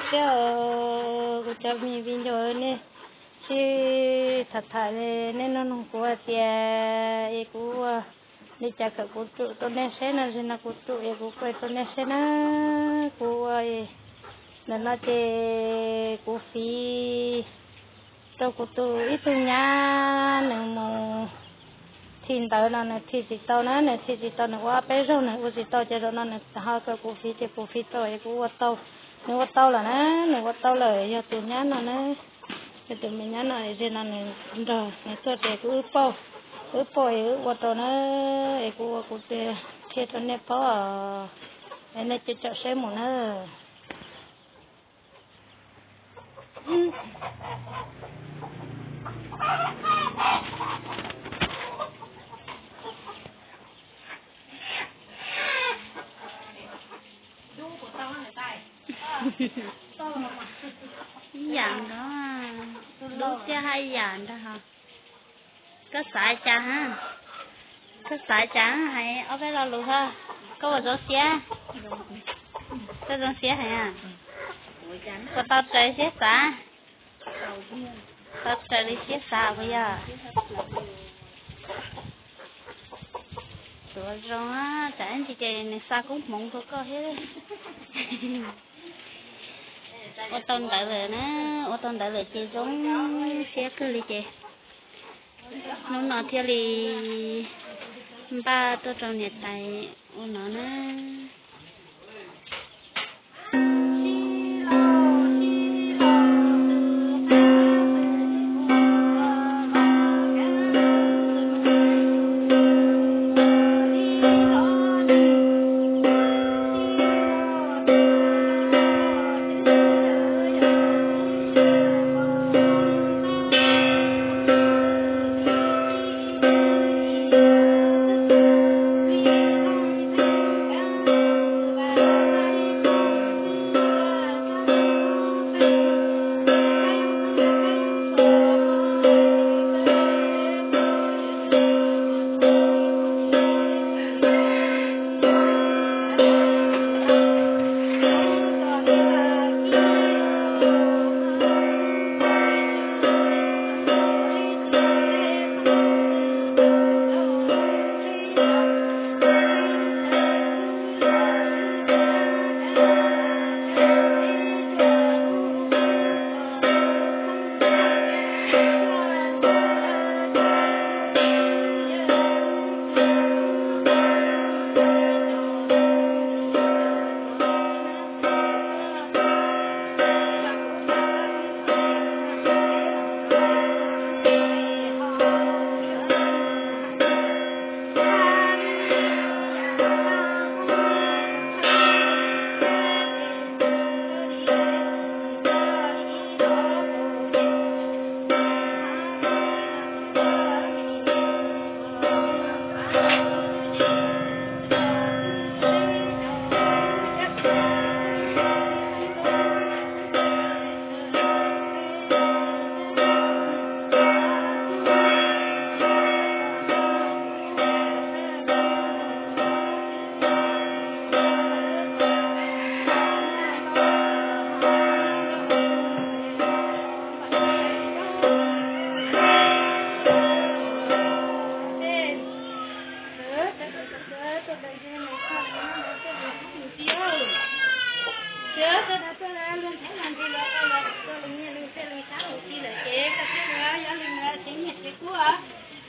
thiab os, kuv cov me viv ncaus, nej sib tham tham, nej nug nug kuv hais tias es kuv ua li cas kom kuv tsum rau nej saib no, zaum no kuv tsum es kuv qhia rau nej saib na. Kuv ua ntawm no ces kuv fiv rau kuv tus ib tug nyab nws mus thi ntawv no nws thi tsis tau na, nws thi tsis tau, nws ua ob peb zaug nws ua tsis tau ces zaum no nws ho kom kuv fiv ces kuv fiv tau es kuv ua tau. Nws ua tau lawm na, nws ua tau lawm, yog tus nyab no na, yog tus me nyab no, zaum no nws nrog nws tuaj ces kuv wb pauj, wb pauj es wb ua tau na, es kuv ua kuv qhia rau nej paub, es nej cia li saib mus na. Ib yam nkaus, dub thiab haj yam ntag ho. Koj xav cas? Koj xav cas hais ob peb lo lus ho. Koj ua zoo siab, koj zoo siab heev. Puas tau raws siab xav? Tau raws li siab xav puas yog? Tuav zoo, tsam ib ntsis ces nws xa koob hmoov rau koj thiab. Ua tau ntawv lawm na, ua tau ntawv lawm ces zoo siab kawg li ces hnub no thiaj li npaj tuaj rau niam tais ua no na.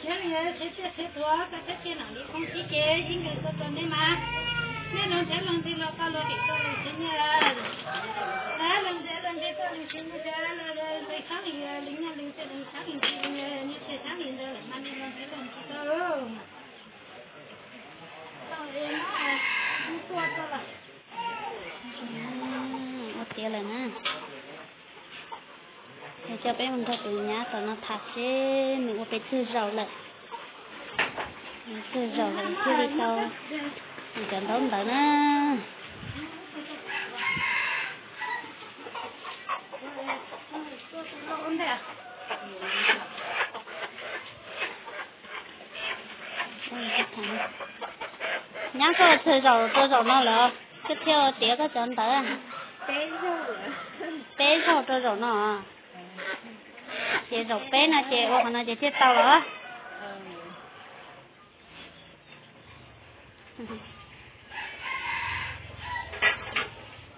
Yog li ntawd, seb tiaj seb tuav koj thiab tiaj nam li koob sib ke yeej nkawd tuaj rau nej mas. Nej los ntev los ntev los tau los kev tau los tsev nyiaj lawm. Los ntev los ntev tau los tsev nyiaj, los ntev sab li li nyiaj li tej li sab li li nyiaj tej sab li ntawd lawm mas nej los ntev los ntev tau. Tau es mas kuv tua tau lawm. Ua tiav lawm na. Coj peb mus nrog tus nyab tom no tham seb nws ua pes tsawg zaus lawm. Tsawg zaus lawm thiaj li tau cov ntaub ntawd na. Nyab, koj ua tsawg zaus rau zaum no lawm koj thiaj tiav koj cov ntawv? Peb zaug rau zaum no, ces zaum peb no ces ua qhov no ces thiaj tau los.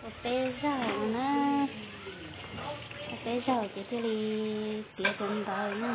Ua peb zaug no na, ua peb zaug ces thiaj li tiav cov ntawd na.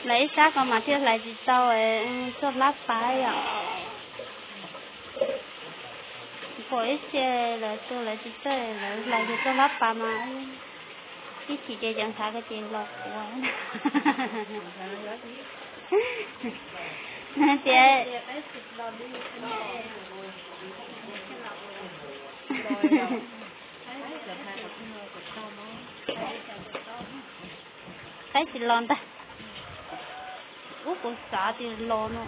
Lawv ib sab ko mas thiaj hlais tsis tau txoj hlab pas yom. Pom ib txhia lawv tus lawv tsis txawj lawv hlais tsis txoj hlab pas mas ib chim ces cov ntxhais ko ces los quav tias qaib tsis los ntag. Ub, kuv xav tias los no.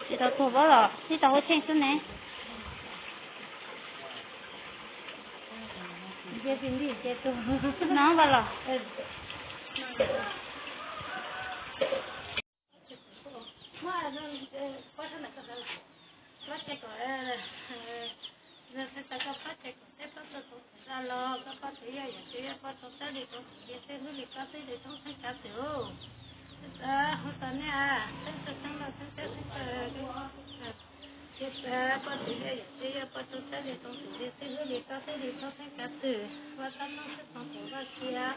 Tsis tau tuag pob los tsis tau hu tsheej xwb ne. No ntag los. Koj poj tus yog yam twg yog poj tus txhawb li rau tus ntiag twb hlub li koj twb li thoob theej kav xwm. Hu tau nej theej tug theej loj theej cab theej kawg, poj tus yog yam twg yog poj tus txhawb li rau tus ntiag twb hlub li koj twb li thoob theej kav xwm. Ua tau noob xwb txhoov tus vaj sia.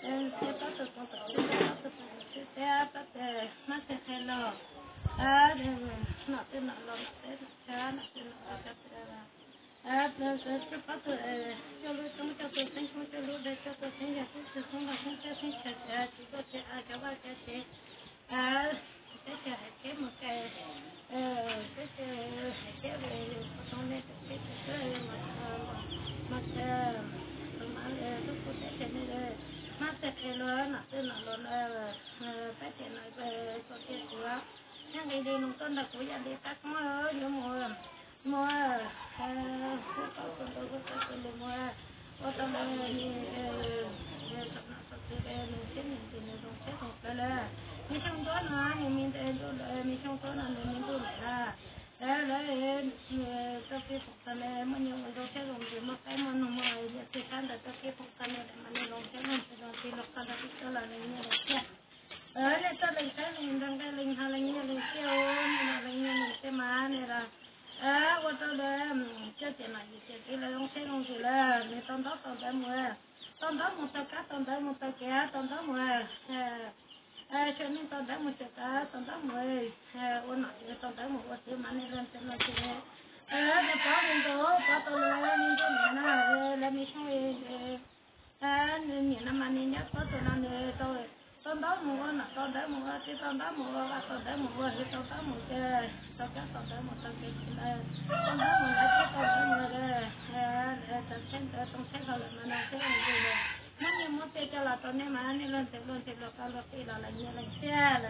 Thiab pab tus txhoov tus txhawb, pab tus txhoov tus txhawb thiab pab tus mab txhais qhia los, nom twg nom los nom teb nom tsa, nom twg nom los cov twg, pab tus coj lub roob coj tus xeeb, roob coj lub dej coj tus xeeb, yog xeeb txwv xeeb vaj xeeb teb xeeb chaw, tsis tuaj tsis a cov vaj cov tsev, teb chaws hais kev mus kais, teb chaws hais kev, ua tau nej tus teb tus chaw, mas tus mas lub kuv teb chaws nej, mab txhais qhia los nom twg nom los, pab tsev no txo kiag kuv, nqis li nus tuaj nrog kuv yam li qab koob yuav mus, mus hu tau tus ntu hu tau tus ntu mus ua tau nws, saum nom saum tswv nws siab nws ntsws nws zoo siab zoo plawv lawm. Me xyoo ntuab no nws me ntuj, me xyoo ntuab no nws me ntuj lawm na. Lawv txoj kev foom txog nws muaj nyiaj ua zoo siab zoo ntsws muaj qaib muaj noog muaj yam twg sab ntawd txoj kev foom txog nws mas nws zoo siab zoo ntsws zoo ntsws los qhov ntawd twb txawj los lees nyiaj lees txiaj. Nej txawj lees saib lees nrog nqe lees hais lees nyiaj lees txiaj, nej lees nyiaj lees txiaj mas nej los ua rau lawv coj tiam nom yim tiam txiv lawv zoo siab zoo ntsws lawm, nws tau ntaub tau ntawv mus, tau ntaub mus tau kab tau ntawv mus tau kev tau ntaub mus, tsev neeg tau ntawv mus tsev kav tau ntaub mus, ua nom tsev tau ntawv mus ua tsev mas nej leej twg leej twg, nej pov li nkaus pov tau lawv me ntuj niam na, lawv me xyoo niam no mas nws nyob txog tus no nws tau ntaub mus ua nom tau ntawv mus ua tsev tau ntaub mus ua vaj tau ntawv mus ua hwv tau ntaub mus ces tau kab tau ntawv mus tau kev tsis lawm, tau ntaub mus lawv thiab tau ntawv mus, txawm tsheb ntawv too tsheb hlau lawm mas no tsheb hlau ntws lawm, muab nyiaj muab txiaj coj los rau nej mas nej leej twg leej twg luag qab luag qij los lees nyiaj lees txiaj,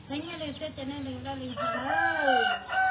lees nyiaj lees txiaj ces nej lees nqe lees hais lawm.